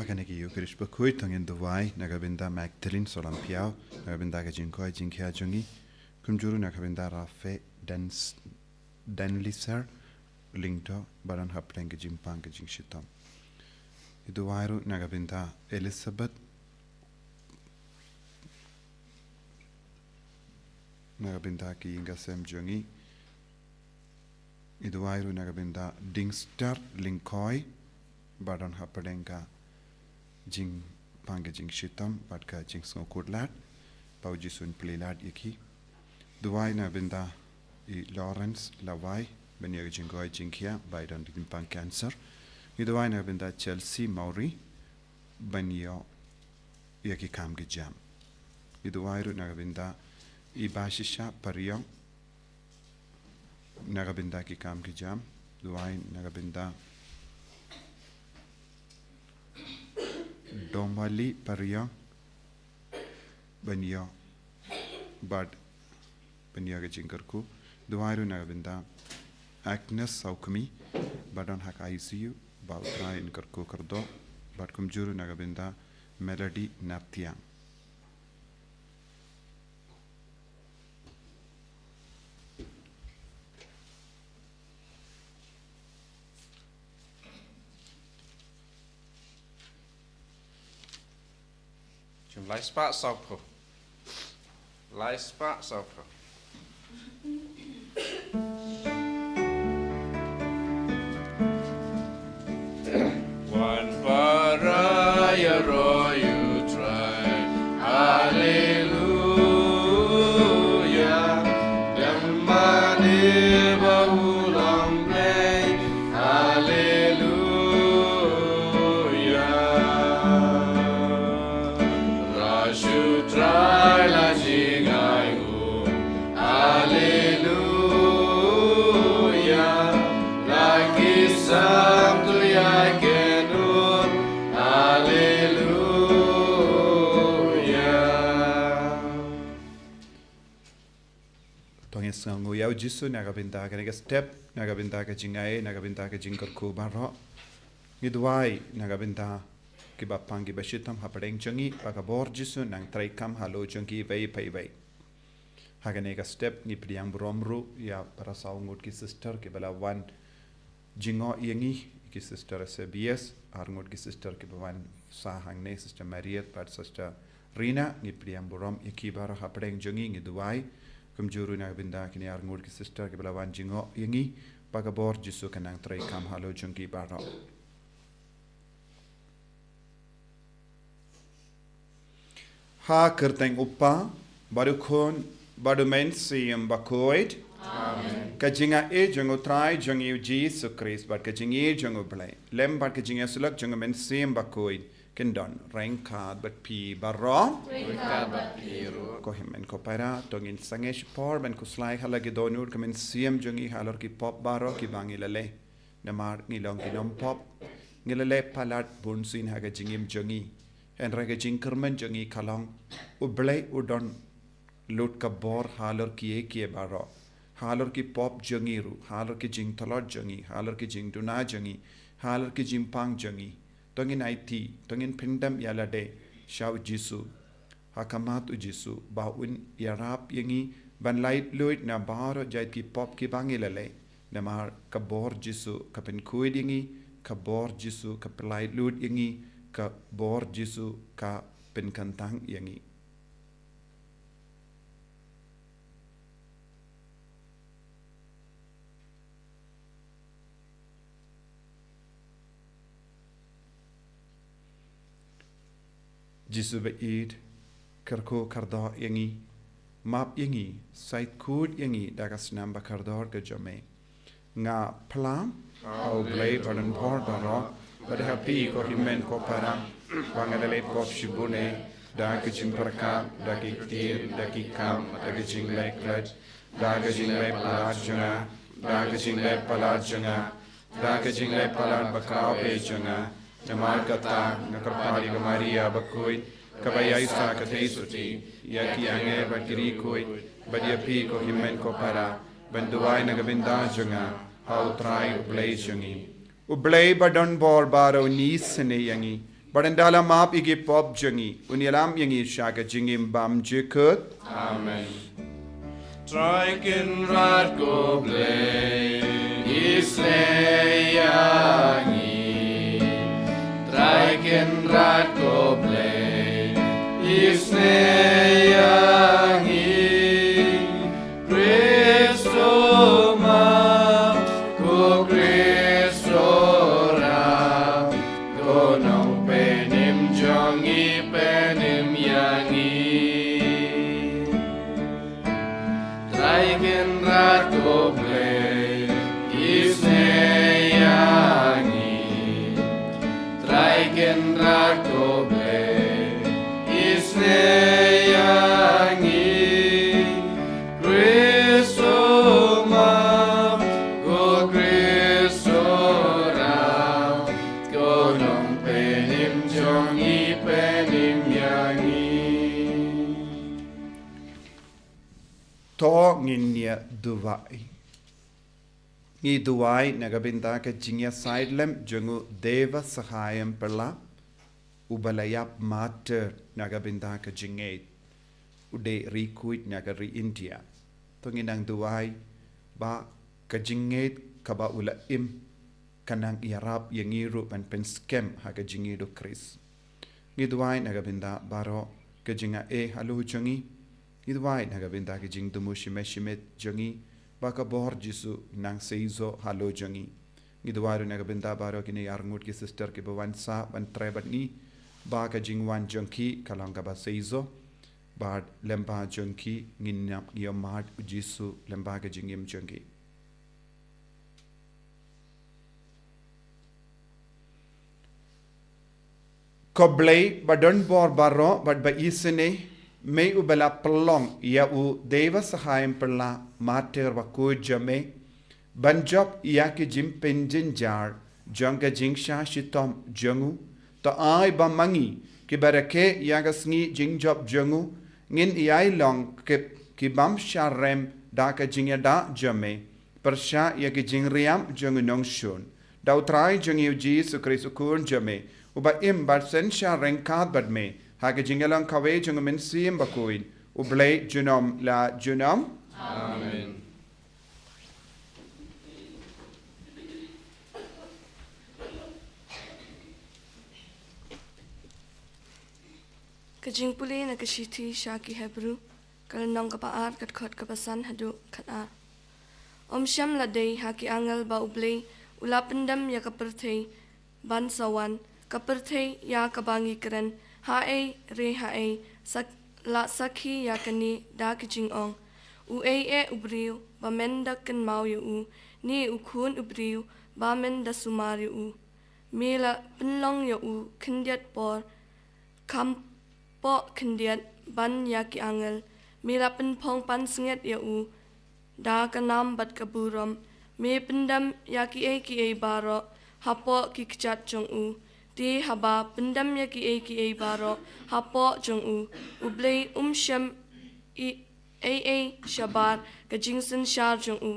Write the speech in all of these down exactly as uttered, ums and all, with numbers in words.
Kane ki Eucharist bakhuid, to ngin duwai na ka bynta Magdalene Solampiaw, na ka bynta ka jingkoit jingkhiah jong ngi. Kumjuh ruh na ka bynta Rafe Dan, Danliser Lyngdoh, ba don hapdeng ka jingpang ka jingshitom. Ngi duwai ruh na ka bynta Elizabeth, na ka bynta ki ïing ki sem jong ngi. Ngi duwai ruh na ka bynta Dingster Lyngkhoi, ba don hapdeng ka jingpang ka jingshitom bad ka jingsngewkhuslad, ba U Jisu un plie lad ïa ki. Duwai na ka bynta i Lawrence Lawai, ban ïoh ka jingkoit jingkhiah ba i don jingpang cancer. Ngi duwai na ka bynta Chelsea Mawrie, ban ïoh ïa ki kam ki jam. Ngi duwai ruh na ka bynta i Bashisha Pariong, na ka bynta ki kam ki jam. Duwai na ka bynta Domali Pariong, ban ïoh bad ban ïoh ka jingkyrkhu. Duwai ruh na ka bynta Agnes Saukhmi, ba don ha ka I C U, ba U Trai un kyrkhu kyrdoh, bad kumjuh ruh na ka bynta Melody Naptiang. Jong lai spah sawphew. Lai spah sawphew. Wan para ïaroh ïa U Trai. Haleluya. Dang mane ba u long Blei. Haleluya. Lashu Trai la jingai u. Haleluya. La ki sam tu ya kenun. Haleluya. To ngin sngewnguh ïa U Jisu na ka bynta kane ka step, na ka bynta ka jingai, na ka bynta ka jingkyrkhu baroh. Ngi duwai na ka bynta kiba pang kiba shitom hapdeng jong ngi, ba ka bor Jisu nang treikam halor jong ki iwei pa iwei. Ha kane ka step ngi pdiang burom ruh ïa para saw ngut ki sister kiba la wan jngoh ïa ngi, ki sister S B S, ar ngut ki sister kiba wan sah hangne, Sister Mariet bad Sister Rina, ngi pdiang burom ïa ki baroh hapdeng jong ngi. Ngi duwai kumjuh ruh na ka bynta kine ar ngut ki sister kiba la wan jngoh ïa ngi, ba ka bor Jisu kan nang treikam halor jong ki baroh. Ha ka kyrteng U Kpa, bad U Khun, bad U Mynsiem Bakhuid. Amen. Ka jingaiei jong U Trai jong ngi U Jisu Khrist, bad ka jingïeit jong U Blei, lem bad ka jingïasyllok jong U Mynsiem Bakhuid, kin don ryngkat bad phi baroh. Ryngkat bad phi ruh. Ko hynmen ko para, to ngin sangeh shipor ban khuslai ha la ki dohnud ka mynsiem jong ngi halor ki pop baroh kiba ngi la leh. Namar ngi long ki nongpop, ngi la leh palat bunsien ha ka jingim jong ngi. Hynrei ka jingkyrmen jong ngi ka long, U Blei u don lut ka bor halor kiei kiei baroh, halor ki pop jong ngi ruh, halor ki jingtlot jong ngi, halor ki jingduna jong ngi, halor ki jingpang jong ngi. To ngin aiti, to ngin pyndem ïa lade sha U Jisu, ha khmat U Jisu, ba un ïarap ïa ngi ban laitluid na baroh jait ki pop kiba ngi la leh. Namar ka bor Jisu ka pynkhuid ïa ngi, ka bor Jisu ka pynlaitluid ïa ngi, ka bor Jisu ka pynkyntang ïa ngi. Jisu ba ïeit, kyrkhu kyrdoh ïa ngi, map ïa ngi, sait khuid ïa ngi da ka snam ba kordor ka jong me. Nga phla ha U Blei ba donbor baroh, bad ha phi ko hynmen ko para, ba nga la leh pop shibun eh, da ka jingpyrkhat, da ki ktien, da ki kam, da ka jingleh khlaiñ, da ka jingleh palat jong nga, da ka jingleh palat jong nga, da ka jingleh palat ba khraw eh jong nga. Namar kata nga kyrpad ïa ka Maria bakhuid, kaba ïaisah ka theisotti ïa ki angel bad ki riewkhuid, bad ïa phi ko hynmen ko para, ban duwai na ka bynta jong nga ha U Trai U Blei jong ngi. U Blei ba donbor baroh un isynei ïa ngi, Bad un da la map ïa ki pop jong ngi, un ïalam ïa ngi sha ka jingim bymjukut. Amen. Trai Kynrad ko Blei, isynei ïa ngi. Trai Kynrad ko Blei, isynei ïa ngi. Khrist u map, ko Khrist u rap, ko Nongpynim jong ngi, pynim ïa ngi. Trai Kynrad ko Blei, isynei ïa ngi. Trai Kynrad ko Blei, isynei ïa ngi. Khrist u map, ko Khrist u rap, ko Nongpynim jong ngi, pynim ïa ngi. To ngin ïa duwai. Ngi duwai na ka bynta ka jingïasaid lem jong u Deva Sahayam Pyrla, uba la ïap martyr na ka bynta ka jingngeit, u dei riewkhuid na ka ri India. To ngin nang duwai ba ka jingngeit kaba u la im kan nang ïarap ïa ngi ruh ban pynskhem ha ka jingïeit u Khrist. Ngi duwai na ka bynta baroh ka jingaiei halor jong ngi. Ngi duwai na ka bynta ka jingthmu shimet shimet jong ngi, ba ka bor Jisu nang seisoh halor jong ngi. Ngi duwai ruh na ka bynta baroh kine arngut ki sister kiba wan sah ban trei bad ngi, ba ka jingwan jong ki ka long kaba seisoh, bad lyngba jong ki ngin ïohmad u Jisu lyngba ka jingim jong ki. Ko Blei ba don bor baroh bad ba isynei, me uba la pynlong ïa u Deva Sahayam Pyrla martyr bakhuid jong me, ban jop ïa ki jingpynjynjar jong ka jingshah shitom jong u, to ai ba ma ngi kiba rakhe ïa ka sngi jingjop jong u, ngin ïai long ki, ki bym shah rem da ka jingïada jong me, pyrshah ïa ki jingriam jong u nongshun. Da u Trai jong ngi u Jisu Khrist u Khun jong me, uba im bad synshar ryngkat bad me ha ka jingïalang kawei jong u Mynsiem Bakhuid, u Blei junom la junom. Amen. Ka jingpule na ka shithi sha ki Hebru, ka lynnong kaba ar, ka dkhot kaba san haduh khatar. Ym shym la dei ha ki angel ba u Blei u la pyndem ïa ka pyrthei ban sa wan, ka pyrthei ïa kaba ngi kren haei re haei, sak-, la sakhi ïa kane da ki jingong: Uei eh u briew ba men da kynmaw ïa u, ne u khun u briew ba men da sumar ïa u? Me la pynlong ïa u khyndiat por, kham poh khyndiat ban ïa ki angel. Me la pynphong pansngiat ïa u da ka nam bad ka burom. Me pyndem ïa kiei kiei baroh hapoh ki kjat jong u. Te haba pyndem ïa kiei kiei baroh hapoh jong u, u Blei um shem i ei ei shabar ka jingsynshar jong u.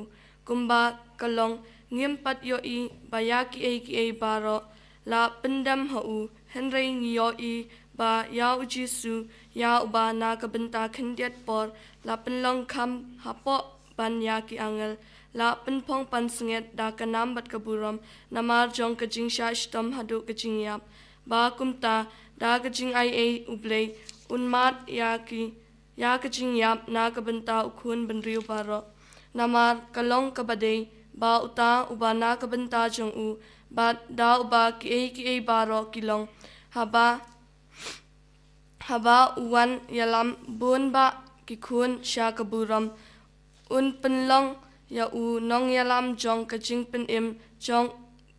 Kumba ka long, ngim pat ïohi ba ïa kiei kiei baroh la pyndem ha u, hynrei ngi ïohi ba ïa u Jisu, ïa uba na ka bynta khyndiat por la pynlong kham hapoh ban ïa ki angel, la pynphong pansngiat da ka nam bad ka burom, namar jong ka jingshah shitom haduh ka jingïap. Ba kumta, da ka jingaiei u Blei un mad ïa ki, ïa ka jingïap na ka bynta u khun bynriew baroh. Namar ka long kaba dei ba uta uba na ka bynta jong u, bad da uba kiei kiei baroh ki long. Haba, haba u wan ïalam bun bah ki khun sha ka burom, un pynlong ïa u nongïalam jong ka jingpynim jong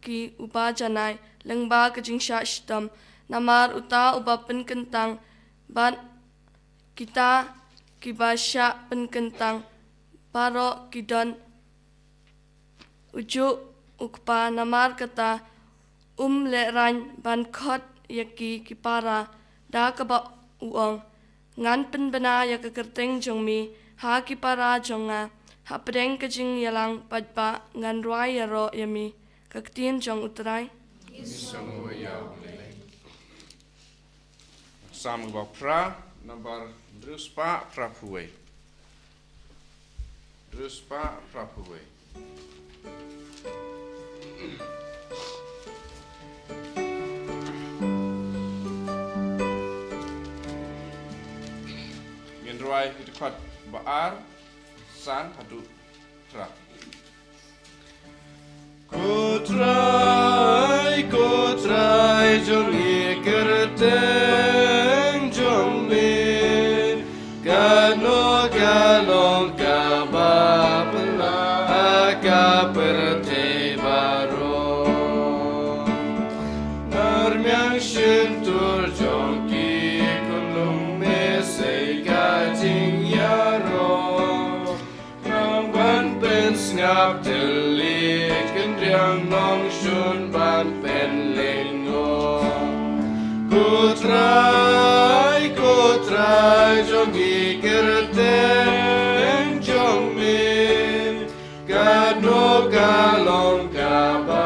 ki uba janai lyngba ka jingshah shitom. Namar uta uba pynkyntang bad kita kiba shah pynkyntang baroh ki don u juh u Kpa. Namar kata um lehraiñ ban khot ïa ki ki para, da kaba u ong: Ngan pynbna ïa ka kyrteng jong me ha ki para jong nga, hapdeng ka jingïalang paidbah ngan rwai ïaroh ïa me. Ka ktien jong u Trai. Ngi sngew ïa u Blei. Salm kaba phra, nambar hynriew spah phra phew wei. Hynriew spah phra phew wei. Ngin rwai ki dkhot ba ar, san haduh phra. Ko Trai, ko Trai jong ngi, kyrteng jong me, kano ka long kaba phylla ha ka pyrthei baroh. Ngar miang shyntur jong ki khunlung me sei ka jingïaroh. Nang ban pynsngap tylli, kynriang nongshun ban pynlyngngoh. Ko Trai, ko Trai jong ngi, kyrteng jong me, kano ka long kaba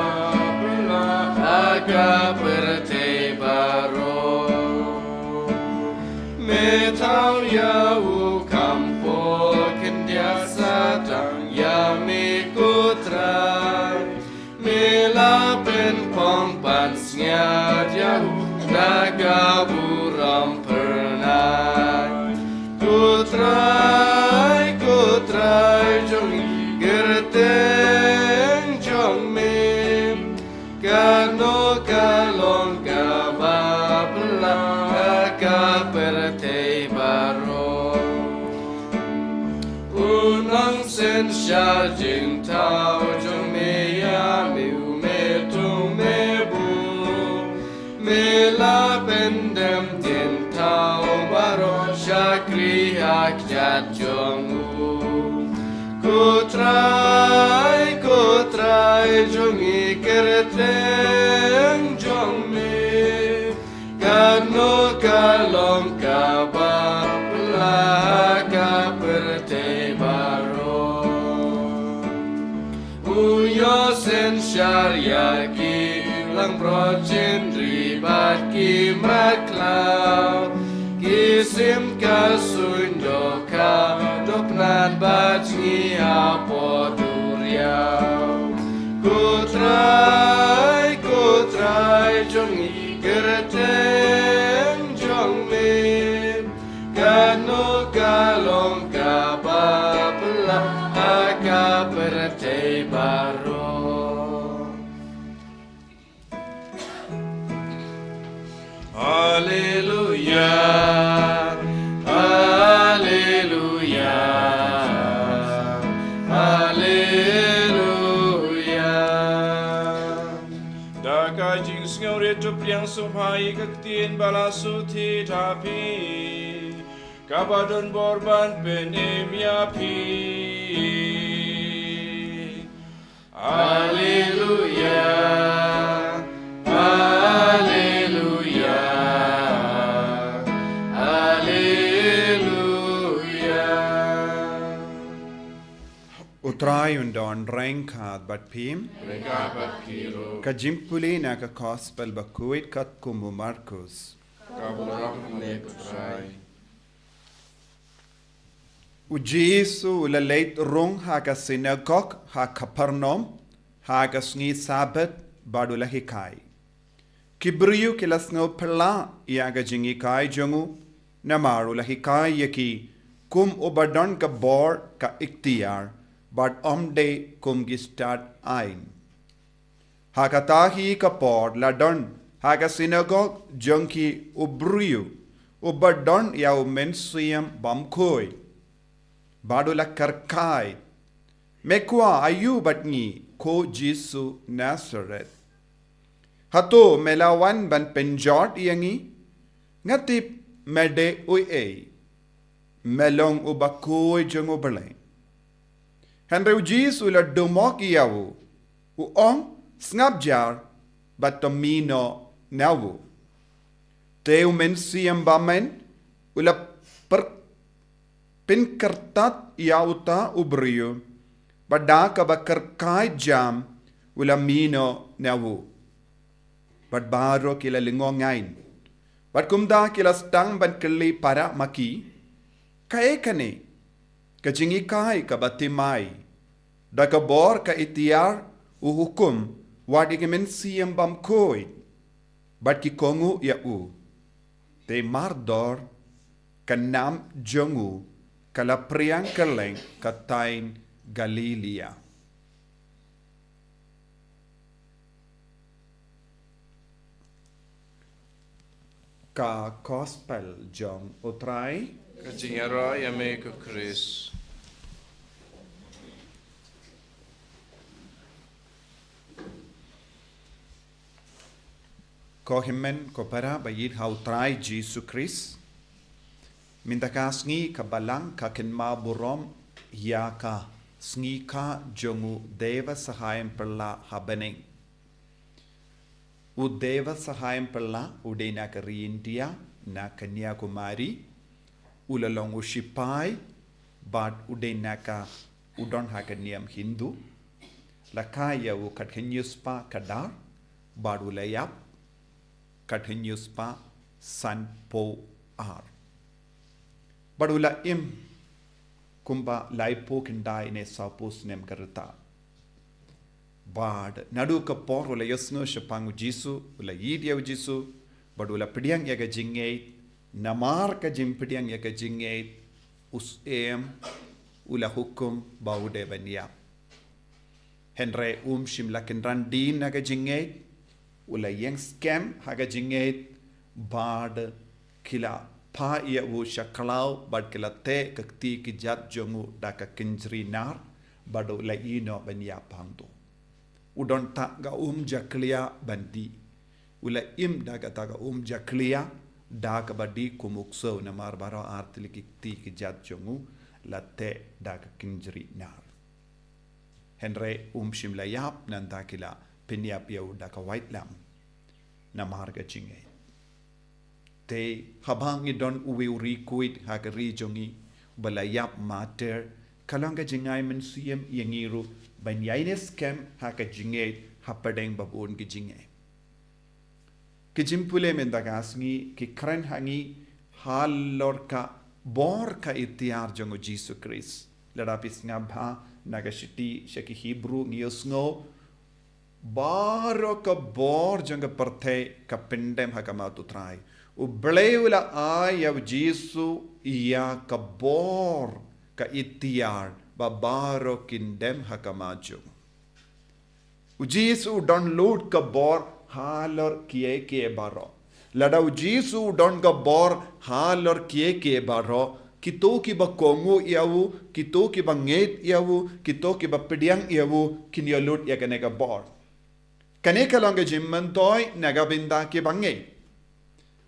phylla ha ka pyrthei baroh. Me thaw ïa u kham pop khyndiat sa tang ïa me ko Trai. Me la pynphong pansngiat ïa u da ka burom phyrnai. Ko Trai, ko Trai jong ngi, kyrteng jong me, kano ka long kaba phylla ha ka pyrthei baroh. U nongsynshar jingthaw jong me ïa me, u me thung me bun. Me la pyndem jingthaw baroh, shakri ha kjat jong u. Ko Trai, ko Trai jong ngi, kyrteng jong me, kano ka long kaba phylla ha ka pyrthei baroh. U ïoh synshar ïa ki langbrot jingri bad ki mrad khlaw, ki sim ka suiñ dohkha, dohpnat bad jngi hapoh duriaw. Ko Trai, ko Trai jong ngi, kyrteng jong me, kano ka long kaba phylla ha ka pyrthei baroh. Haleluya, haleluya, haleluya. Da ka jingsngewrit to pdiang sngewbha ïa ka ktien ba la sngewthuh ha phi, kaba don bor ban pynim ïa phi. Haleluya, haleluya, haleluya. U Trai un don ryngkat bad phi. Ryngkat bad phi ruh. Ka jingpule na ka Gospel bakhuid katkum u Markus. Ka burom ïa me ko Trai. U Jisu u la leit rung ha ka synagog ha Kapernaum ha ka sngi Sabbath bad u la hikai. Ki briew ki la sngewphylla ïa ka jinghikai jong u, namar u la hikai ïa ki kum uba don ka bor ka iktiar bad ym dei kum ki stad aiñ. Ha kata hi ka por la don ha ka synagog jong ki u briew uba don ïa u mynsiem bymkhuid. Bad u la kyrkhu, me kwah aïu bad ngi, ko Jisu Nasareth? Hato me la wan ban pynjot ïa ngi? Nga tip me dei uei, me long uba khuid jong U Blei. Hynrei u Jisu u la dumok ïa u, u ong, sngap jar bad to mih noh na u. Te u mynsiem bymman u la pyrkhat pynkyrtat ïa uta u briew, bad da kaba kyrkhu jam u la mih noh na u. Bad baroh ki la lyngngoh ngaiñ. Bad kumta ki la sdang ban kylli para ma ki, kaei kane ka jinghikai kaba thymmai, da ka bor ka iktiar u hukum wat ïa ka mynsiem bymkhuid? Bad ki kohnguh ïa u. Te mardor ka nam jong u ka la phriang kylleng ka thaiñ Galilaia. Ka Gospel jong U Trai. Ka jingïaroh ïa me ko Khrist. Ko hynmen ko para ba ïeit ha U Trai Jisu Khrist. Mynta ka sngi ka Balang ka kynmaw burom ïa ka sngi kha jong u Deiwa Sahaïam Phylla ha bneng. U Deiwa Sahaïam Phylla u dei na ka ri India, na Kanyakumari. U la long u shipai bad u dei na ka, u don ha ka niam Hindu. La kha ïa u khathynñiew spah kdar bad u la ïap khathynñiew spah sanphew ar. Bad u la im kumba laiphew khyndai ne sawphew snem ka rta. Bad naduh ka por u la ïohsngew shaphang U Jisu, u la ïeit ïa U Jisu, bad u la pdiang ïa ka jingngeit. Namar ka jingpdiang ïa ka jingngeit, u syiem u la hukum ba u dei ban ïap. Hynrei um shym la kynran dien na ka jingngeit, u la ïeng skhem ha ka jingngeit, bad ki la phah ïa u sha khlaw, bad ki la teh ka kti kjat jong u da ka kynjri nar, bad u la ïeh noh ban ïap hangto. U don tang ka um jakhlia ban dih. U la im da kata ka um jakhlia da kaba dih kum u ksew, namar baroh ar tylli ki kti kjat jong u la teh da ka kynjri nar. Hynrei um shym la ïap, nangta ki la pynïap ïa u da ka waitlam namar ka jingngeit. Te haba ngi don uwei u riewkhuid ha ka ri jong ngi ba la ïap martyr, ka long ka jingai mynsiem ïa ngi ruh ban ïaineh skhem ha ka jingngeit hapdeng ba bun ki jingeh. Ki jingpule mynta ka sngi ki kren ha ngi halor ka bor ka iktiar jong U Jisu Khrist. Lada phi sngap bha na ka shithi sha ki Hebru ngi ïohsngew baroh ka bor jong ka pyrthei ka pyndem ha khmat U Trai. U Blei u la ai ïa U Jisu ïa ka bor ka iktiar ba baroh kin dem ha khmat jong u. U Jisu u don lut ka bor halor kiei kiei baroh. Lada U Jisu u don ka bor halor kiei kiei baroh, kito kiba kohnguh ïa u, kito kiba ngeit ïa u, kito kiba pdiang ïa u, kin ïoh lut ïa kane ka bor. Kane ka long ka jingmyntoi na ka bynta kiba ngeit.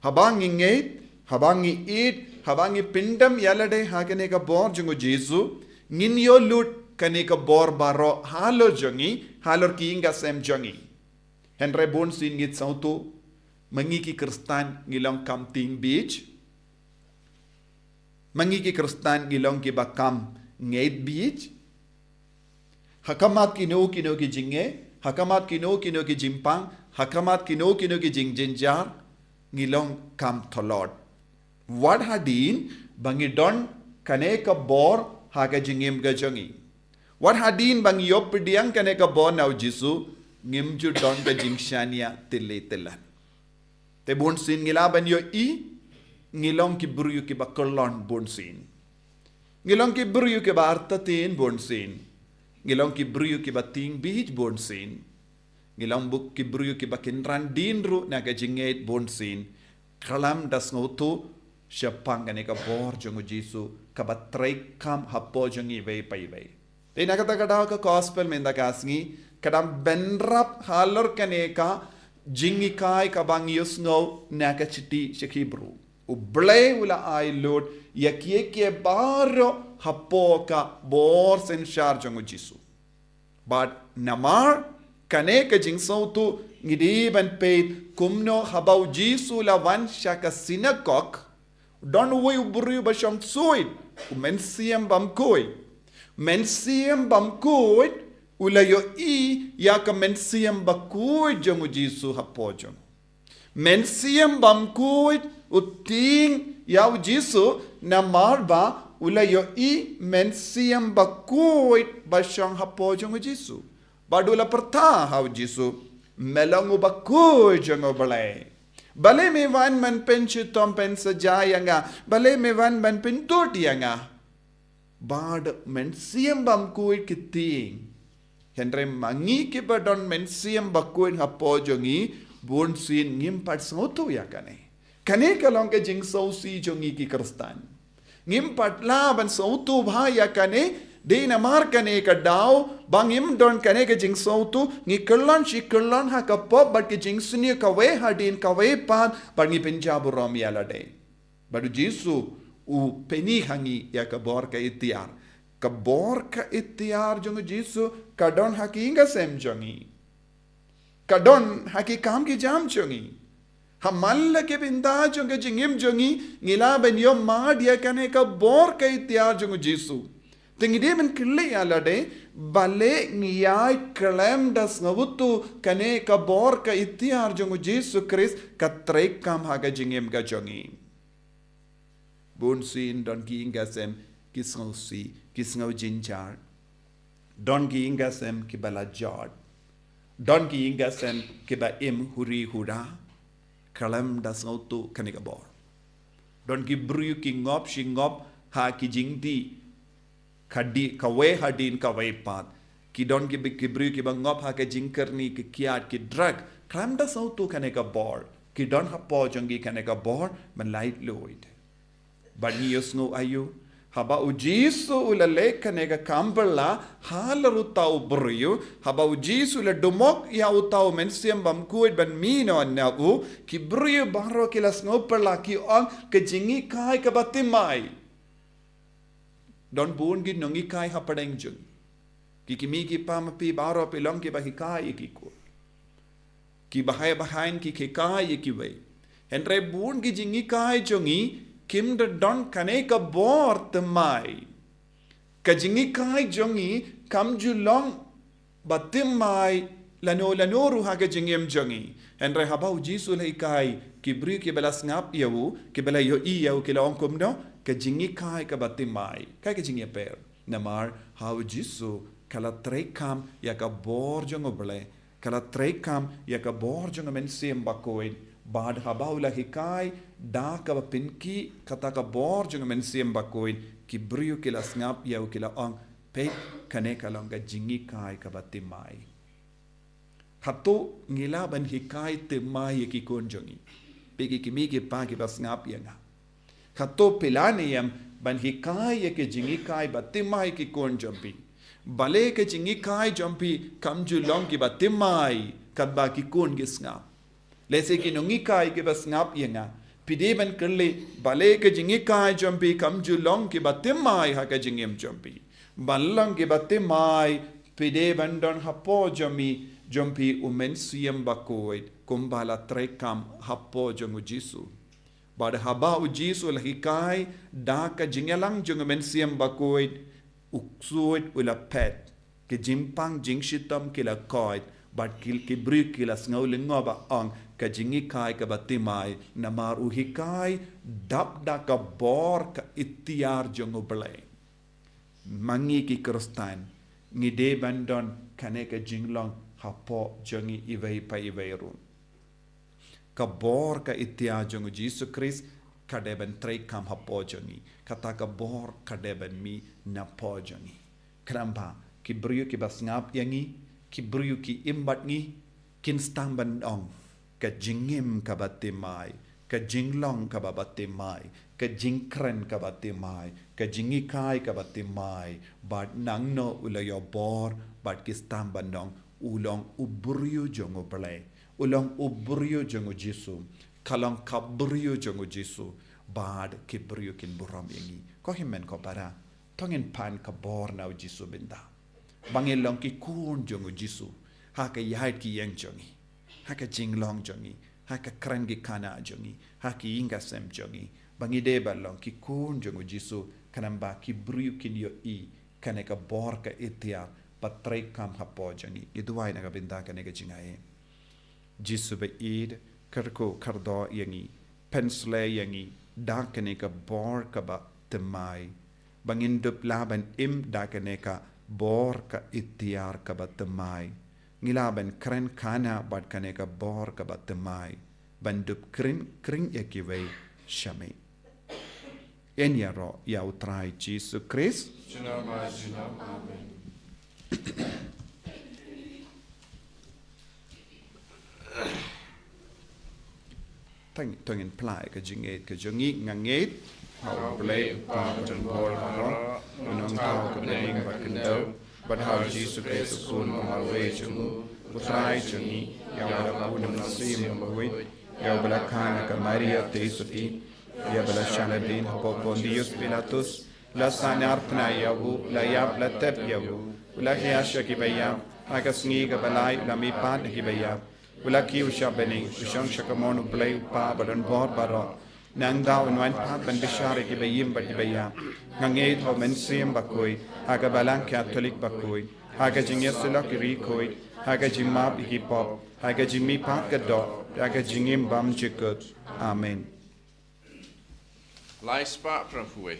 Haba ngi ngeit, haba ngi ïeit, haba ngi pyndem ïa lade ha kane ka bor jong U Jisu, ngin ïoh lut kane ka bor baroh halor jong ngi, halor ki ïing ki sem jong ngi. Hynrei bun sien ngi sngewthuh, ma ngi ki Khristan ngi long kam tieng bieit. Ma ngi ki Khristan ngi long kiba kam ngeit bieit. Ha khmat kino kino ki jingeh, ha khmat kino kino ki jingpang, ha khmat kino kino ki jingjynjar, ngi long kam tlot. Wat hadien ba ngi don kane ka bor ha ka jingim ka jong ngi. Wat hadien ba ngi ïoh pdiang kane ka bor na U Jisu, ngim ju don ka jingshaniah tylli tyllan. Te bun sien ngi lah ban ïohi, ngi long ki briew kiba kyllon bun sien. Ngi long ki briew kiba artatien bun sien. Ngi long ki briew kiba tieng bieit bun sien. Ngi long bad ki briew kiba kynran dien ruh na ka jingngeit bun sien. Khlem da sngewthuh shaphang kane ka bor jong U Jisu kaba treikam hapoh jong ngi iwei pa iwei. Te na kata ka daw ka gospel mynta ka sngi ka dang bynrap halor kane ka jinghikai kaba ngi ïohsngew na ka shithi sha ki Hebru. U Blei u la ai lut ïa kiei kiei baroh hapoh ka bor synshar jong U Jisu. Bad namar kane ka jingsngewthuh ngi dei ban peit kumno haba U Jisu u la wan sha ka synagog, don uwei u briew ba shong suid, u mynsiem bymkhuid. Mynsiem bymkhuid u la ïohi ïa ka mynsiem bakhuid jong U Jisu hapoh jong u. Mynsiem Bakhuid u tieng ïa u Jisu, namar ba u la ïohi Mynsiem Bakhuid ba shong hapoh jong u Jisu. Bad u la pyrta ha u Jisu, me long u Bakhuid jong U Blei. Balei me wan ban pynshitom pynsaja ïa nga? Balei me wan ban pyndud ïa nga? Bad Mynsiem Bakhuid ki tieng. Hynrei ma ngi kiba don Mynsiem Bakhuid hapoh jong ngi, bunsien ngim pat sngewthuh ïa kane. Kane ka long ka jingsngewsih jong ngi ki Khristan. Ngim pat lah ban sngewthuh bha ïa kane, dei namar kane ka daw ba ngim don kane ka jingsngewthuh, ngi kyllon shi kyllon ha ka pop bad ka jingsniew kawei hadien kawei pat, bad ngi pynjah burom ïa lade. Bad u Jisu u pyni ha ngi ïa ka bor ka iktiar. Ka bor ka iktiar jong u Jisu ka don ha ki ïing ka sem jong ngi. Ka don ha ki kam ki jam jong ngi. Ha man la ki bynta jong ka jingim jong ngi, ngi lah ban ïoh mad ïa kane ka bor ka iktiar jong u Jisu. Te ngi dei ban kylli ïa lade, balei ngi ïai khlem da sngewthuh kane ka bor ka iktiar jong u Jisu Khrist ka treikam ha ka jingim ka jong ngi. Bunsien don ki ïing ka sem ki sngewsih, ki sngew jynjar. Don ki ïing ka sem kiba la jot. Don ki ïing ka sem kiba im huri hura. Khlem da sngewthuh kane ka bor. Don ki briew ki ngop shi ngop ha ki jingdih. Ka dih kawei hadien kawei pat. Ki don ki, ki briew kiba ngop ha ka jingkyrni, ki kiad, ki drug. Khlem da sngewthuh kane ka bor. Ki don hapoh jong ki kane ka bor ban laitluid. Bad ngi ïohsngew aïu? Haba u Jisu u la leh kane ka kam phylla halor uta u briew, haba u Jisu u la dumok ïa uta u Mynsiem Bakhuid ban mih noh na u, ki briew baroh ki la sngew phylla, ki ong, ka jinghikai kaba thymmai. Don bun ki nonghikai hapdeng jong ngi. Ki kmie ki kpa, ma phi baroh phi long kiba hikai ïa ki khun. Kiba heh ba haiñ ki hikai ïa kiwei. Hynrei bun ki jinghikai jong ngi kim da don kane ka bor thymmai. Ka jinghikai jong ngi kam ju long ba thymmai lano lano ruh ha ka jingim jong ngi. Hynrei haba u Jisu u la hikai, ki briew kiba la sngap ïa u, kiba la ïohi ïa u, ki la ong kumno, ka jinghikai kaba thymmai. Kaei ka jingïapher? Namar ha u Jisu ka la treikam ïa ka bor jong U Blei, ka la treikam ïa ka bor jong u Mynsiem Bakhuid, bad haba u la hikai da kaba pynkhiah kata ka bor jong u Mynsiem Bakhuid, ki briew ki la sngap ïa u, ki la ong, peit, kane ka long ka jinghikai kaba thymmai. Hato ngi lah ban hikai thymmai ïa ki khun jong ngi? Phi ki kmie ki kpa kiba sngap ïa nga, hato phi lah ne em ban hikai ïa ka jinghikai ba thymmai ïa ki khun jong phi? Balei ka jinghikai jong phi kam ju long kiba thymmai katba ki khun ki sngap? Lehse ki nonghikai kiba sngap ïa nga, phi dei ban kylli, balei ka jinghikai jong phi kam ju long kiba thymmai ha ka jingim jong phi? Ban long kiba thymmai, phi dei ban don hapoh jong phi, jong phi u Mynsiem Bakhuid, kumba la treikam hapoh jong u Jisu. Bad haba u Jisu u la hikai da ka jingïalang jong u Mynsiem Bakhuid, u ksuid u la phet. Ki jingpang jingshitom ki la koit, bad ki, ki briew ki la sngew lyngngoh ba ong, ka jinghikai kaba thymmai, namar u hikai dap da ka bor ka iktiar jong U Blei. Ma ngi ki Khristan, ngi dei ban don kane ka jinglong hapoh jong ngi iwei pa iwei ruh. Ka bor ka iktiar jong u Jisu Khrist ka dei ban treikam hapoh jong ngi. Kata ka bor ka dei ban mih napoh jong ngi. Khnang ba ki briew kiba sngap ïa ngi, ki briew ki im bad ngi, kin sdang ban ong, ka jingim kaba thymmai, ka jinglong kaba bathymmai, ka jingkren kaba thymmai, ka jinghikai kaba thymmai, bad nangno u la ïoh bor, bad ki sdang ban ong, u long u briew jong U Blei, u long u briew jong u Jisu, ka long ka briew jong u Jisu, bad ki briew kin burom ïa ngi. Ko hynmen ko para, to ngin pan ka bor na u Jisu mynta. Ba ngin long ki khun jong u Jisu, ha ka ïaid ki ïeng jong ngi, ha ka jinglong jong ngi, ha ka kren ki khana jong ngi, ha ki ïing ka sem jong ngi. Ba ngi dei ban long ki khun jong u Jisu, khnang ba ki briew kin ïohi kane ka bor ka iktiar ba treikam hapoh jong ngi. Ngi duwai na ka bynta kane ka jingaiei. Jisu ba ïeit, Kyrkhu kyrdoh ïa ngi, pynshlei ïa ngi da kane ka bor kaba thymmai, ba ngin dup lah ban im da kane ka bor ka iktiar kaba thymmai. Ngi lah ban kren khana bad kane ka bor kaba thymmai, ban dup kren kring ïa kiwei sha me. Yn ïaroh ïa U Trai Jisu Khrist. Junom ha junom. Amen. Tang, to ngin plie ka jingngeit ka jong ngi. Nga ngeit ha U Blei U Kpa badonbor baroh, U Nongthaw kaba bneng bad khyndew, bad ha U Jisu Khrist U Khun ba marwei jong U, U Trai jong ngi, ïa uba la bun na u Mynsiem Bakhuid, ïa uba la kha na ka Maria Theisotti, ïa uba la shah nadien hapoh Pontius Pilatus, la sahnarphna ïa u, la ïap, la tep ïa u, u la hiar sha kiba ïap, ha ka sngi kaba lai u la mihpat na kiba ïap, u la kiew sha bneng, u shong sha kamon U Blei U Kpa badonbor baroh. Nangta un wan pat ban bishar ïa kiba im bad kiba ïap. Nga ngeit ha U Mynsiem Bakhuid, ha ka Balang Katholik bakhuid, ha ka jingïasyllok ïa ki riewkhuid, ha ka jingmap ïa ki pop, ha ka jingmihpat ka doh, ha ka jingim bymjukut. Amen. Lai spah phra phew wei.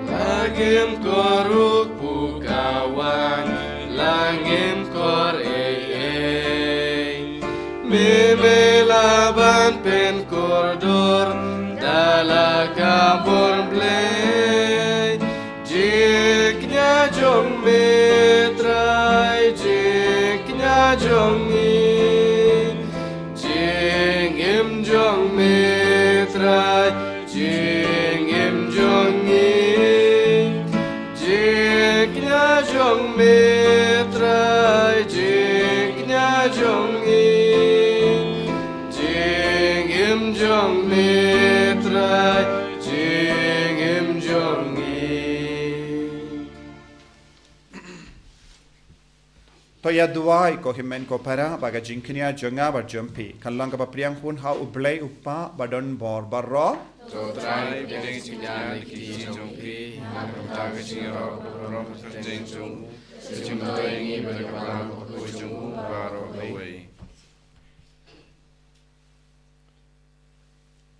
La ngim kor u kpu ka waiñ, la ngim kor ei ei. Me me lah ban pynkordor da la ka bor Blei. Jingkñia jong me Trai, jingkñia jong ngi. Jingim jong me Trai, jingim jong ngi. Jingkñia jong me Trai, jingkñia jong ngi. Jingim jong me Trai, jingim jong ngi. To ïa duwai ko hynmen ko para, ba ka jingkñia jong nga bad jong phi kan long kaba pdiang hun ha U Blei U Kpa badonbor baroh. To Trai, pdiang jingkñia na ki jong phi, na ka bynta ka jingïaroh ka burom ka kyrteng jong u, ka jingmyntoi ïa ngi bad ka balang bakhuid jong u baroh kawei.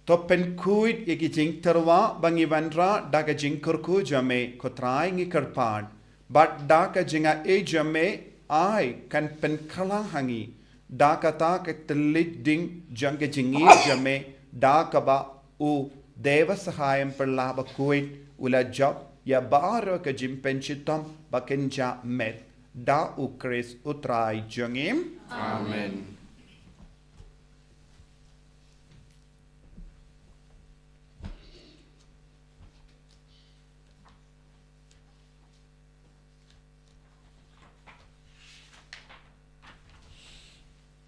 To pynkhuid ïa ki jingtyrwa ba ngi wanrah da ka jingkyrkhu jong me, ko Trai, ngi kyrpad. Bad da ka jingaiei jong me, ai kan pynkylla ha ngi. Da kata ka thylliej ding jong ka jingïeit jong me, da kaba u Dei Basahayim Pyrshah Bakhuid u la jop ïa baroh ka jingpynshitom ba kynja met, da U Khrist U Trai jong ngi. Amen.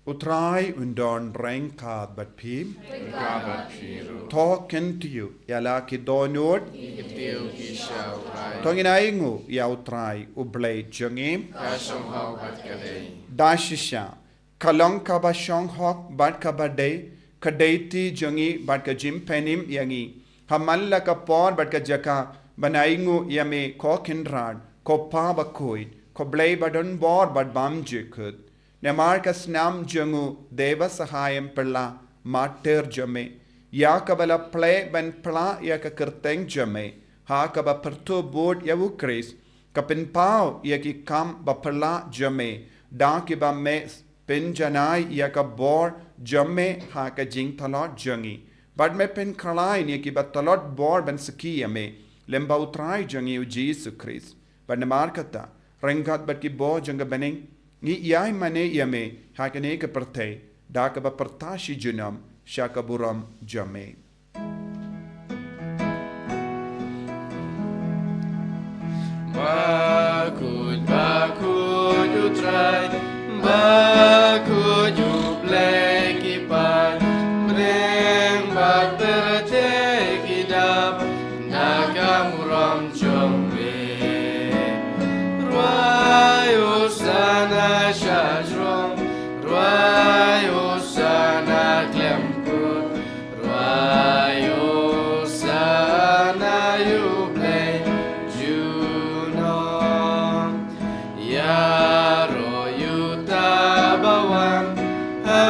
U Trai un don ryngkat bad phi. Ryngkat bad phi ruh. To kyntiew ïa la ki dohnud. Ki kyntiew ki sha U Trai. To ngin ainguh ïa U Trai U Blei jong ngi. Ka shong ha u bad ka dei. Da shisha ka long kaba shong hok bad kaba dei, ka dei kti jong ngi bad ka jingpynim ïa ngi. Ha man la ka por bad ka jaka ban ainguh ïa me, ko Kynrad, ko Pa Bakhuid, ko Blei badonbor bad bymjukut. Namar ka snam jong u Dei Basahayim Pyrshah Martyr jong me, ïa kaba la plie ban pyrshah ïa ka kyrteng jong me, ha kaba pyrthuh bud ïa U Khrist, ka pynpaw ïa ki kam ba pyrshah jong me da kiba mih pynjanai ïa ka bor jong me ha ka jingtlot jong ngi. Bad me pynkhlaiñ ïa kiba tlot bor ban sakhi ïa me lyngba U Trai jong ngi U Jisu Khrist. Bad namar kata, ryngkat bad ki bor jong ka bneng, ngi ïai mane ïa me ha kane ka pyrthei, da kaba pyrta shi junom sha ka burom jong me. Bakhuid, bakhuid U Trai, bakhuid U Blei ki paid, bneng bad pyrthei ki dap da ka burom jong me. Rwai Hosana sha jrong, rwai Hosana khlem kut, rwai Hosana ïa U Blei junom. Ïaroh ïa uta uba wan ha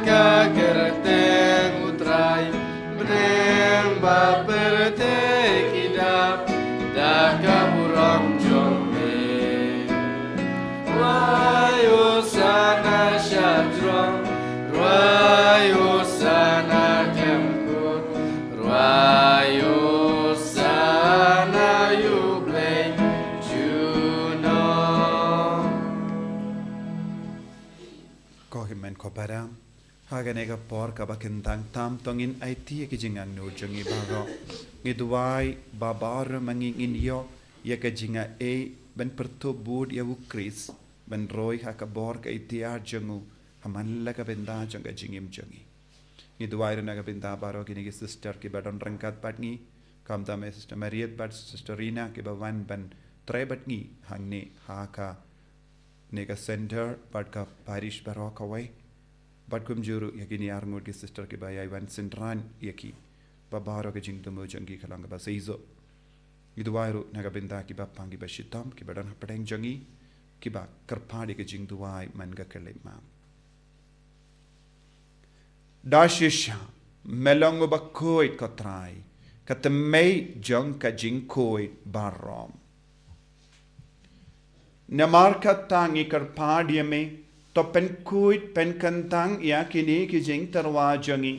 ka kyrteng U Trai, bneng bad pyrthei ki dap da ka burom jong me. Rwai Hosana sha jrong, rwai Hosana khlem kut, rwai Hosana ïa U Blei junom. Ko hynmen ko para, ha kane ka por kaba kyntang tam, to ngin aiti ïa ki jingangnud jong ngi baroh. Ngi duwai ba baroh ma ngi ngin ïoh ïa ka jingai ban pyrthuh bud ïa U Khrist, ban roi ha ka bor ka iktiar jong u ha man la ka bynta jong ka jingim jong ngi. Ngi duwai ruh na ka bynta baroh kine ki sister kiba don ryngkat bad ngi, khamtam ïa Sister Mariet bad Sister Rina kiba wan ban trei bad ngi hangne ha kane ka center bad ka parish baroh kawei. Bad kumjuh ruh ïa kine arngut ki sister kiba ïai wan synran ïa ki, ba baroh ka jingthmu jong ki ka long kaba seisoh. Ngi duwai ruh na ka bynta kiba pang kiba shitom kiba don hapdeng jong ngi, kiba kyrpad ïa ka jingduwai man ka khyllipmat. Da shisha, me long uba khuid ko Trai, ka tymmen jong ka jingkhuid baroh. Namar kata ngi kyrpad ïa me, to pynkhuid pynkyntang ïa kine ki jingtyrwa jong ngi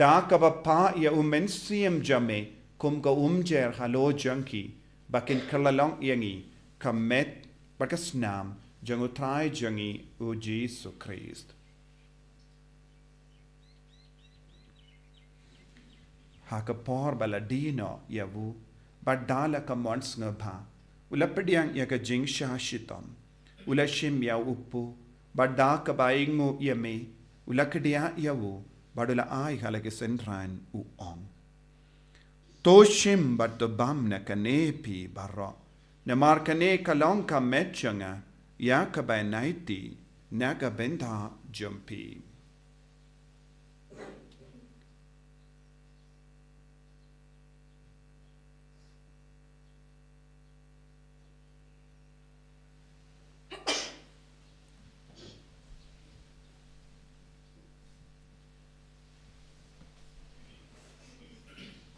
da kaba pah ïa U Mynsiem jong me kum ka umjer halor jong ki, ba kin kylla long ïa ngi ka met bad ka snam jong U Trai jong ngi U Jisu Khrist. Ha ka por ba la die noh ïa u, bad da la ka mon sngewbha, u la pdiang ïa ka jingshah shitom, u la shim ïa u kpu, bad da kaba ainguh ïa me, u la kdiah ïa u, bad u la ai ha la ki synran, u ong: To shim bad to bam na kane phi baroh, namar kane ka long ka met jong nga, ïa kaba ngi aiti na ka bynta jong phi.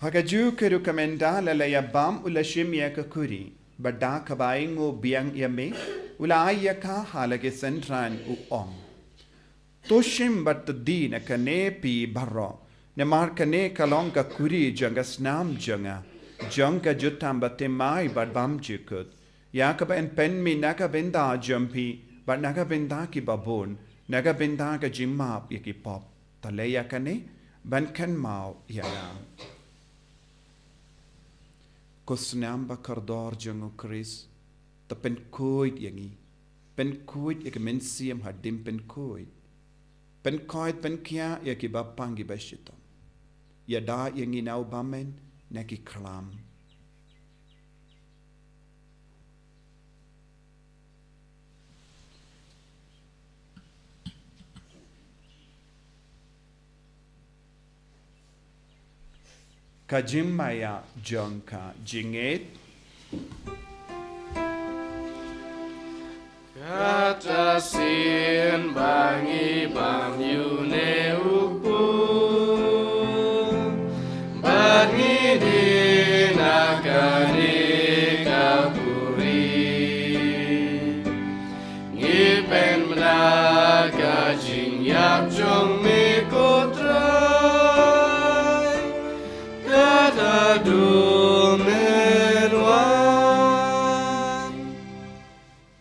Ha kajuh ka ruh, ka mynta la la ïa bam, u la shim ïa ka khuri, bad da kaba ainguh biang ïa me, u la ai ïa ka ha la ki synran, u ong: To shim bad to die na kane phi baroh, namar kane ka long ka khuri jong ka snam jong nga, jong ka jutang bathymmai bad bymjukut, ïa kaba yn pynmih na ka bynta jong phi bad na ka bynta ki babun, na ka bynta ka jingmap ïa ki pop. To leh ïa kane ban kynmaw ïa nga. Ko snam ba kordor jong U Khrist, to pynkhuid ïa ngi, pynkhuid ïa ka mynsiem hadien pynkhuid, pynkhuid pynkhiah ïa kiba pang kiba shitom. Ïada ïa ngi na u bymman na ki khlam. Ka jingmaïa jong ka jingngeit. Kata sien ba ngi bam ïa une u kpu, bad ngi die na kane ka khuri, ngi pynbna ka Ïap jong me ko Trai, kata duh men wan.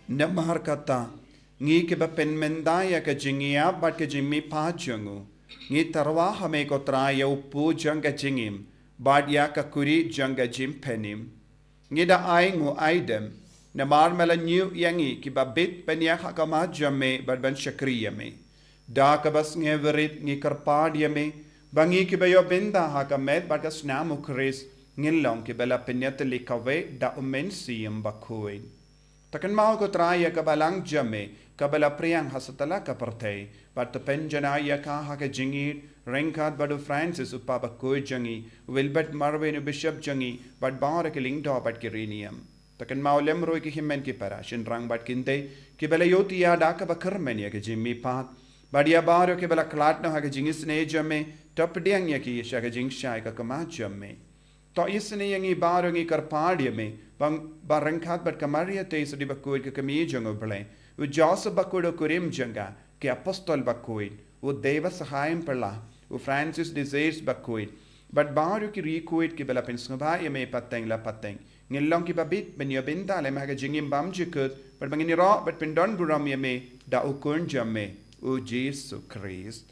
Namar kata, ngi kiba pynmynda ïa ka jingïap bad ka jingmihpat jong u, ngi tyrwa ha me ko Trai ïa u pu jong ka jingim, bad ïa ka kuri jong ka jingpynim. Ngi da ai nguh ai dem, namar me la ñiew ïa ngi kiba bit ban ïaid ha khmat jong me bad ban shakri ïa me. Da kaba sngewrit ngi kyrpad ïa me, ba ngi kiba ïoh bynta ha ka met bad ka snam u Khrist, ngin long kiba la pynïatylli kawei da u Mynsiem Bakhuid. To kynmaw ko Trai ïa ka balang jong me, kaba la phriang ha satlak ka pyrthei, bad to pynjanai ïa ka ha ka jingïeit, ryngkat bad u Francis u Papa bakhuid jong ngi, u Wilbert Marweiñ u Bishop jong ngi, bad baroh ki lyngdoh bad ki riewniam. To kynmaw lem ruh ïa ki hynmen ki para, shynrang bad kynthei, kiba la ïohthiah da kaba kyrmen ïa ka jingmihpat, bad ïa baroh kiba la khlad noh ha ka jingisynei jong me, to pdiang ïa ki sha ka jingshai ka khmat jong me. To isynei ïa ngi baroh, ngi kyrpad ïa me, ba, ba ryngkat bad ka Maria Theisotti bakhuid ka kmie jong u Blei, u Joseph bakhuid u kurim jong ka, ki apostol bakhuid, u Dewbah Sahaiñ Pyrshah, u Francis de Sales bakhuid, bad baroh ki riewkhuid kiba la pynsngewbha ïa me pateng la pateng, ngin long kiba bit ban ïoh bynta lem ha ka jingim bymjukut, bad ba ngin ïaroh bad pyndonburom ïa me da u Khun jong me, u Jisu Khrist.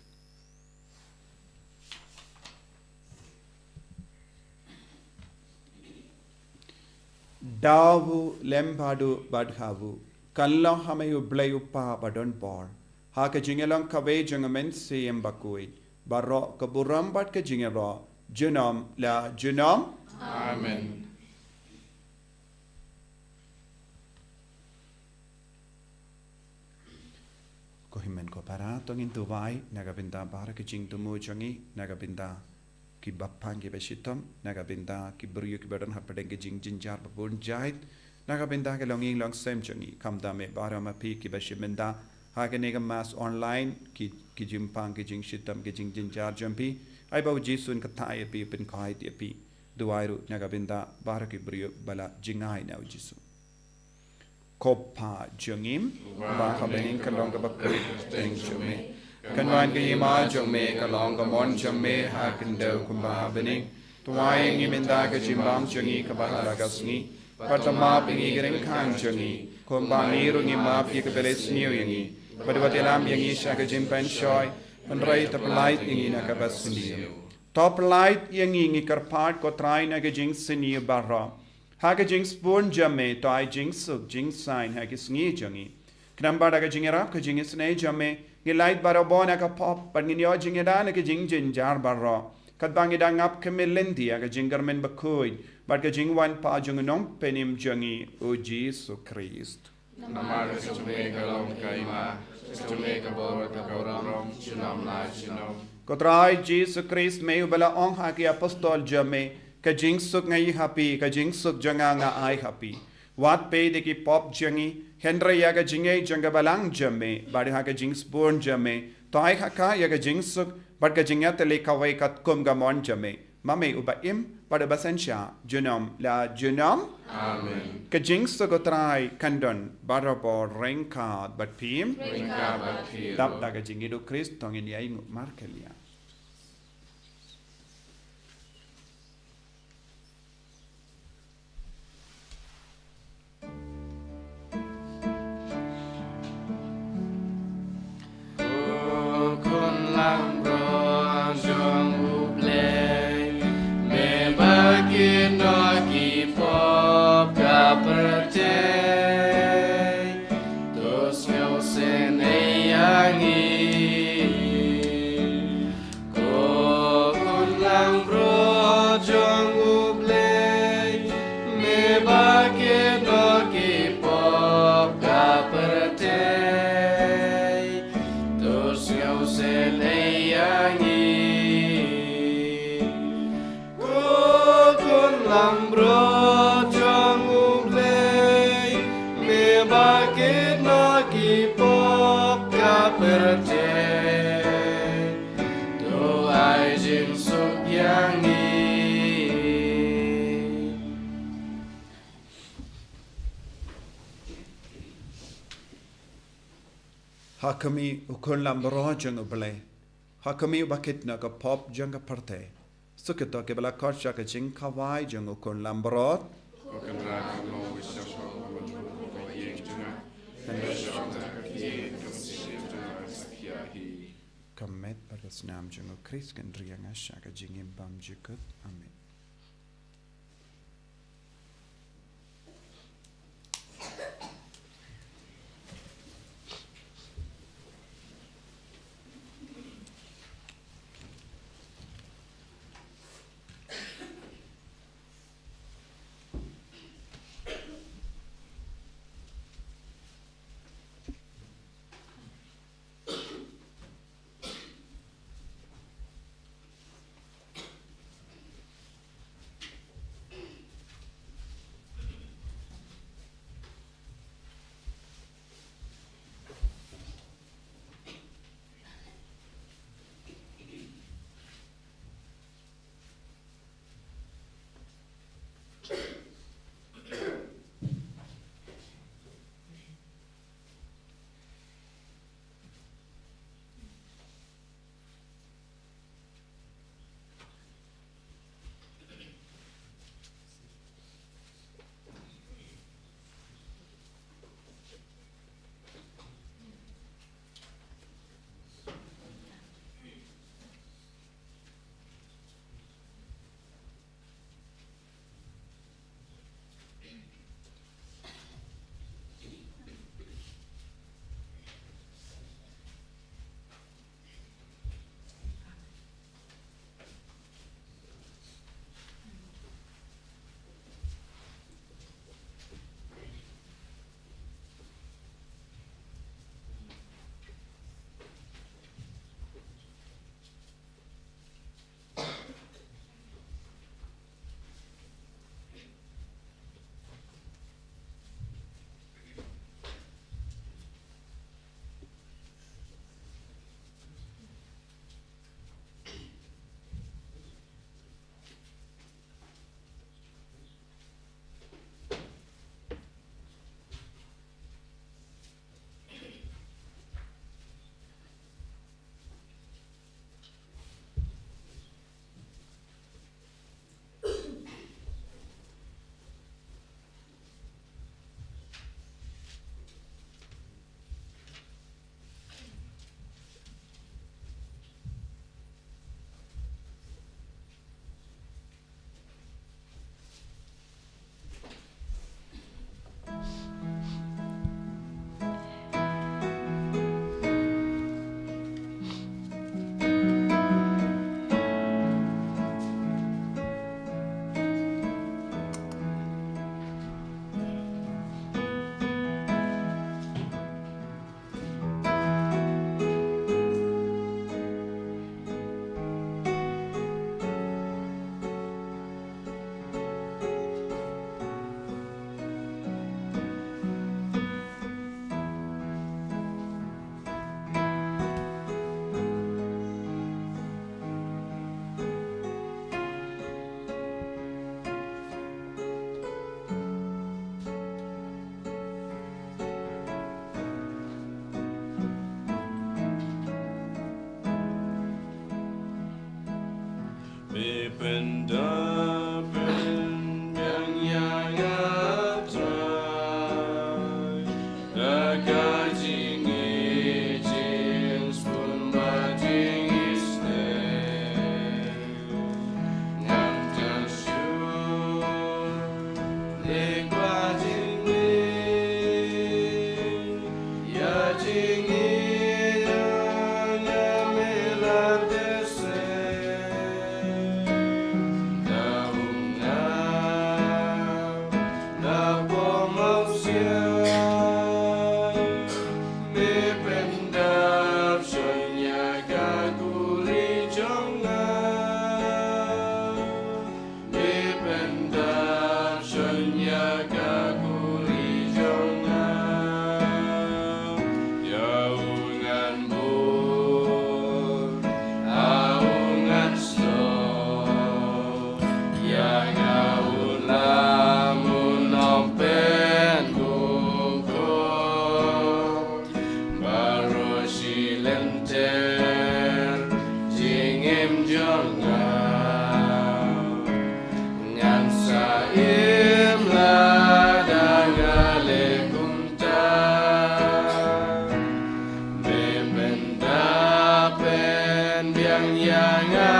Daw u lem bad u bad ha u, kan long ha me u Blei u Kpa badonbor, ha ka jingïalong kawei jong u Mynsiem Bakhuid, baroh ka burom bad ka jingïaroh, junom la junom. Amen. Ko hynmen ko para, to ngin duwai na ka bynta baroh ki jingthmu jong ngi, na ka bynta ki bapang ki bashitom, na ka bynta ki briew kiba don hapdeng ki jingjynjar babun jait, na ka bynta ki longïing longsem jong ngi. Khamtam ïa baroh ma phi kiba shim bynta ha kane ka mass online, ki, ki jingpang ki jingshitom ki jingjynjar jong phi, ai ba u Jisu un kyrteng ïa phi, pynkhuid ïa phi. Duwai ruh na ka bynta baroh ki briew ba la jngai na u Jisu. Ko Pa jong ngi, ba ha bneng, ka long kaba khuid ka kyrteng jong me. Kan wan ka hima jong me, ka long ka mon jong me ha khyndew kumba ha bneng. To ai ïa ngi mynta ka jingbam jong ngi kaba ha la ka sngi. Bad to map ïa ngi ki ryngkang jong ngi, kumba ngi ruh ngi map ïa kiba la isniew ïa ngi. Bad wat ïalam ïa ngi sha ka jingpynshoi, hynrei to pyllait ïa ngi na kaba sniew. To pyllait ïa ngi, ngi kyrpad ko Trai, na ka jingsniew baroh. Ha ka jingsbun jong me, to ai jingsuk jingsaiñ ha ki sngi jong ngi. Khnang ba da ka jingïarap ka jingisynei jong me, ngin lait barabor na ka pop, bad ngin ïoh jingïada na ki jingjynjar baroh. Katba ngi dang ap khmih lynti ïa ka jingkyrmen bakhuid bad ka jingwan pat jong u Nongpynim jong ngi, u Jisu Khrist. Namar ka jong me ka long ka hima, ka jong me ka bor, ka burom, junom la junom. Ko Trai Jisu Khrist, me uba la ong ha ki apostol jong me, ka jingsuk nga ai ha phi, ka jingsuk jong nga nga ai ha phi. Wat peit ïa ki pop jong ngi, hynrei ïa ka jingngeit jong ka balang jong me, bad ha ka jingsbun jong me, to ai ha ka ïa ka jingsuk bad ka jingïatylli kawei katkum ka mon jong me. Ma me uba im bad uba synshar, junom la junom. Amen. Ka jingsuk u Trai kan don barabor ryngkat bad phi. Ryngkat bad phi. Dap da ka jingïeid u Khrist, to ngin ïai nguh markylliang. Ko Khun langbrot jong U Blei, me ba kynnoh ki pop ka pyrthei, to sngewsynei ïa ngi. Ha khmih u khun lambrot jong U Blei. Ha khmih uba kit na ka pop jong ka pyrthei. Suk ïa kito kiba la khot sha ka jingkhawai jong u khun lambrot. Ko Kynrad, kumno u shong sha ka pop jong u khun lambrot jong nga. Hynrei sha ka ïing jong u Syiem jong nga sa khia hi. Ka met bad ka snam jong u Khrist kan ri ïa nga sha ka jingim bymjukut. Amen. Phi pyndonkam ïa nga Trai da ka jingïeit, jingshun bad jingïeit. Ngam ju shu Ïa nga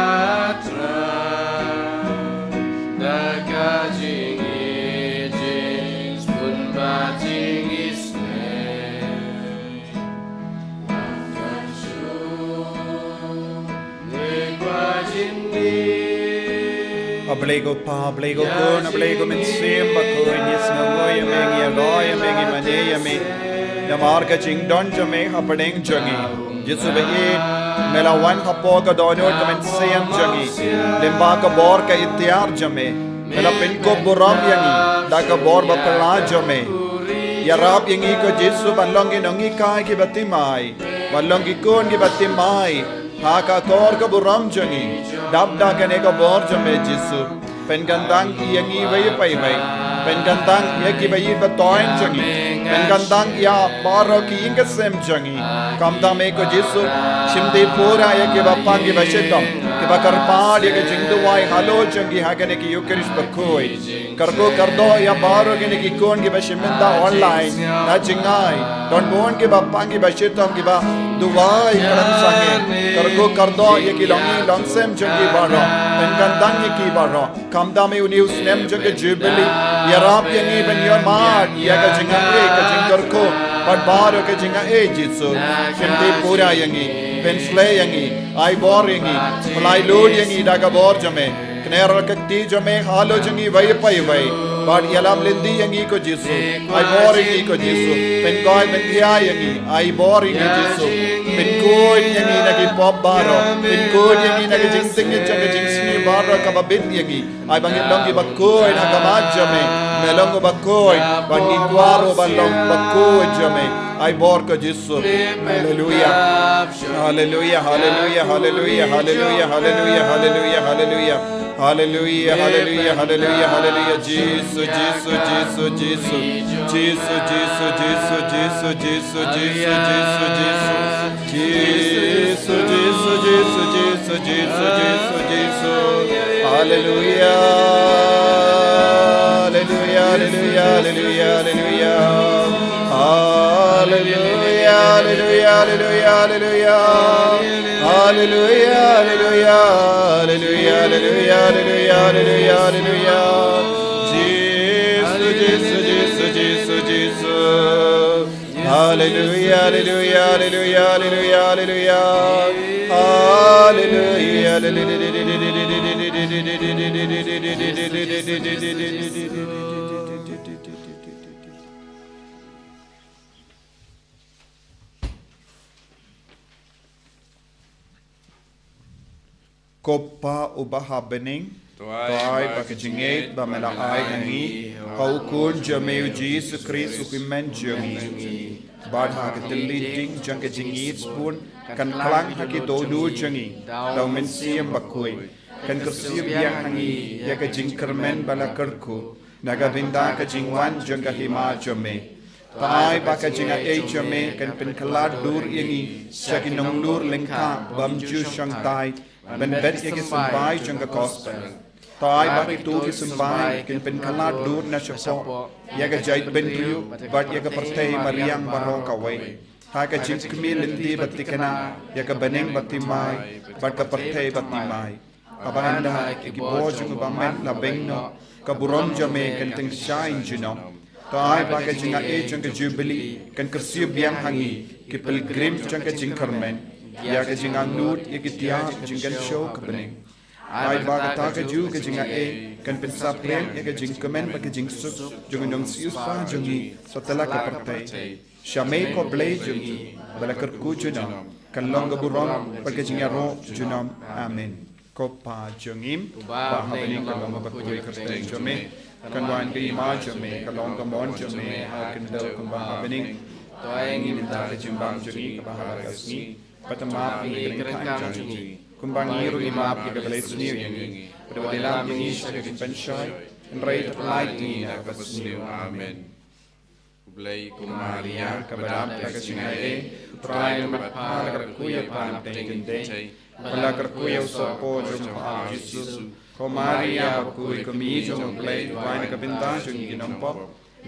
Trai, da ka jingïeit, jingpynbeit, jingisynei. A Blei ko Pa, a Blei ko Khun, a Blei ko Mynsiem Bakhuid, ngi sngewbha ïa me, ngi ïaroh ïa me, ngi mane ïa me. Namar ka jingdon jong me hapdeng jong ngi. Jisu ba ïeit, me la wan hapoh ka dohnud ka mynsiem jong ngi. Lyngba ka bor ka iktiar jong me, me la pynkup burom ïa ngi da ka bor ba phylla jong me. Ïarap ïa ngi ko Jisu ban long ki nonghikai kiba thymmai, ban long ki khun kiba thymmai ha ka akor ka burom jong ngi. Dap da kane ka bor jong me Jisu. Pynkyntang ïa ngi iwei pa iwei. Pynkyntang ïa kiba ïeit ba thoiñ jong ngi. Pynkyntang ïa baroh ki ïing ki sem jong ngi. Khamtam me ko Jisu, shim dih pura ïa kiba pang kiba shitom, kiba kyrpad ïa ka jingduwai halor jong ngi ha kane ka Ïukharist bakhuid. Kyrkhu kyrdoh ïa baroh kine ki khun kiba shim bynta online na jingngai. Don bun kiba pang kiba shitom kiba duwai khlem sangeh. Kyrkhu kyrdoh ïa ki longïing longsem jong ki baroh. Pynkyntang ïa ki baroh. Khamtam ïa une u snem jong ka Jubili. Ïarap ïa ngi ban ïohmad ïa ka jingaiei, ka jingkyrkhu bad baroh ka jingaiei Jisu. Shim dih pura ïa ngi. Pynshlei ïa ngi. Ai bor ïa ngi. Pynlait lut ïa ngi da ka bor jong me. Kner ka kti jong me halor jong ngi iwei pa iwei. Bad ïalam lynti ïa ngi ko Jisu. Ai bor ïa ngi ko Jisu. Pynkhuid pynkhiah ïa ngi. Ai bor ïa ngi Jisu. Pynkhuid ïa ngi na ki pop baroh. Pynkhuid ïa ngi na ka jingtngit jong ka jingsniew baroh kaba bit ïa ngi. Ai ba ngin long kiba khuid ha khmat jong me. Me long uba khuid. Bad ngi kwah ruh ban long ba khuid jong me. Ai bor ko Jisu. Haleluia. Haleluia, haleluia, haleluia, haleluia, haleluia, haleluia, haleluia. Haleluia, haleluia, haleluia, haleluia. Jisu, Jisu, Jisu, Jisu. Jisu, Jisu, Jisu, Jisu, Jisu, Jisu, Jisu, Jisu. Jisu, Jisu, Jisu, Jisu, Jisu, Jisu, Jisu. Haleluia. Haleluia, haleluia, haleluia, haleluia. Haleluia, haleluia, haleluia, haleluia. Haleluia, haleluia, haleluia, haleluia, haleluia, haleluia, haleluia. Jisu, Jisu, Jisu, Jisu, Jisu. Haleluia, haleluia, haleluia, haleluia, haleluia. Haleluia, haleluia. Ko Pa uba ha bneng, to ai ba ka jingngeit ba me la ai ha ngi ha u Khun jong me u Jisu Khrist u Hynmen jong ngi, bad ha ka tylli ding jong ka jingïeit sbun kan klang ha ki dohnud jong ngi da u Mynsiem Bakhuid, kan kyrsiew biang ha ngi ïa ka jingkyrmen ba la kyrkhu na ka bynta ka jingwan jong ka hima jong me. To ai ba ka jingaiei jong me kan pynkhlad dur ïa ngi sha ki nonglur lyngkha bym ju shongthait ban bet ïa ki symbai jong ka gospel. To ai ba kito ki symbai kin pynkhlad dur na shapoh ïa ka jaitbynriew bad ïa ka pyrthei mariang baroh kawei, ha ka jingkhmih lynti ba thikna ïa ka bneng ba thymmai bad ka pyrthei ba thymmai. Haba ynda ki bor jong u bymman la beng noh, ka burom jong me kan tyngshaiñ junom. To ai ba ka jingaiei jong ka Jubili kan kyrsiew biang ha ngi ki pilgrim jong ka jingkyrmen ïa ka jingangnud ïa ki tiar jingkynshew ka bneng. Ai ba kata kajuh ka jingaiei kan pynsaphriang ïa ka jingkmen bad ka jingsuk jong u nongsiewspah jong ngi sawtla ka pyrthei. Sha me ko Blei jong ngi ba la kyrkhu junom, kan long ka burom bad ka jingïaroh junom. Amen. Ko Pa jong ngi uba ha bneng, ka long ba kyrteng jong me, kan wan ka hima jong me, kan long ka mon jong me ha ka khyndew kumba ha bneng. To ai ngi mynta ka jingbam jong ngi kaba ha ka sngi, bad to map ïa ngi ki ryngkang jong ngi kumba ngi ruh ngi map ïa kiba leh sniew ïa ngi. Bad wat ïalam ïa ngi sha ka jingpynshoi, hynrei to pynlait ïa ngi na kaba sniew. Amen. Khublei ko Maria, kaba dap da ka jingaiei, U Trai u don bad pha. La kyrkhu ïa pha na pdeng ki kynthei bad la kyrkhu ïa u sohpor jong pha u Jisu. Ko Maria bakhuid, ko Mei jong U Blei, duwai na ka bynta jong ngi ki nongpop,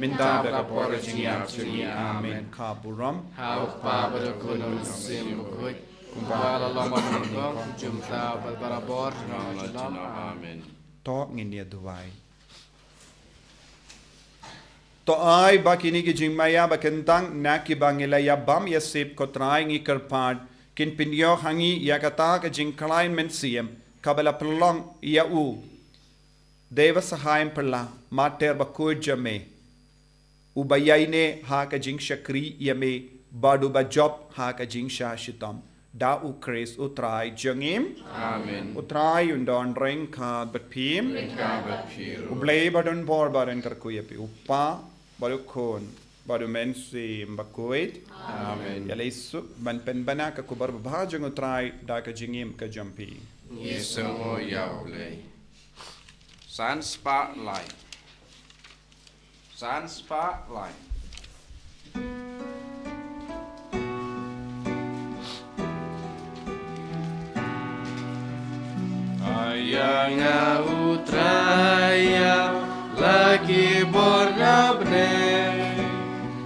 mynta bad ha ka por ka jingïap jong ngi. Amen. Ka burom ha U Kpa bad ha U Khun bad ha U Mynsiem Bakhuid, Kumba la long ba nyngkong, jumta bad barabor, junom la junom. Amen. To ngin ïa duwai. To ai ba kine ki jingmaïa ba kyntang na kiba ngi la ïa bam ïa sip, ko Trai, ngi kyrpad, kin pynïoh ha ngi ïa kata ka jingkhlaiñ mynsiem kaba la pynlong ïa u Dei ba sahaiñ pyrla, mater bakhuid jong me, uba ïaineh ha ka jingshakri ïa me, bad uba jop ha ka jingshah shitom, da U Khrist U Trai jong ngi. Amen. U Trai un don ryngkat bad phi. Ryngkat bad phi ruh. U Blei ba don bor ba don kyrkhu ïa phi, U Kpa, bad U Khun, bad U Mynsiem Bakhuid. Amen. Ïa la ïa suk ban pynbna ka khubor babha jong U Trai da ka jingim ka jong phi. Ngi sngewnguh ïa U Blei. San spah lai. San spah lai. Ïa nga, U Trai, ïa la ki bor na bneng.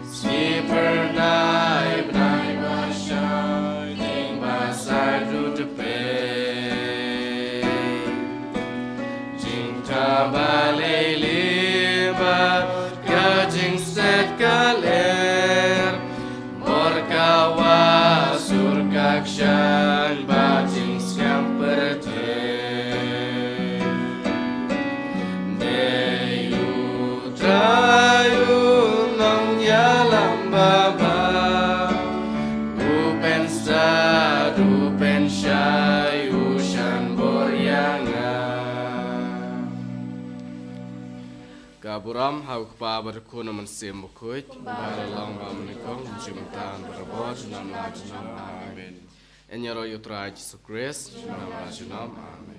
Sngi phyrnai bnai ba shai, ïing ba sah duh tpei. Jingthaw ba leilieh bad ka jingset ka lyer, bor ka wah, sur ka kshain bad jingskhem pyrthei. Dei U Trai U Nongïalam Babha, U pynsad, U pynshai, U shan bor ïa nga. Ka burom ha U Kpa bad U Khun, U Mynsiem Bakhuid, kumba la long ba nyngkong, jumta bad barabor, junom la junom. Amen. Ïaroh ïa U Trai Jisu Khrist, junom la junom. Amen.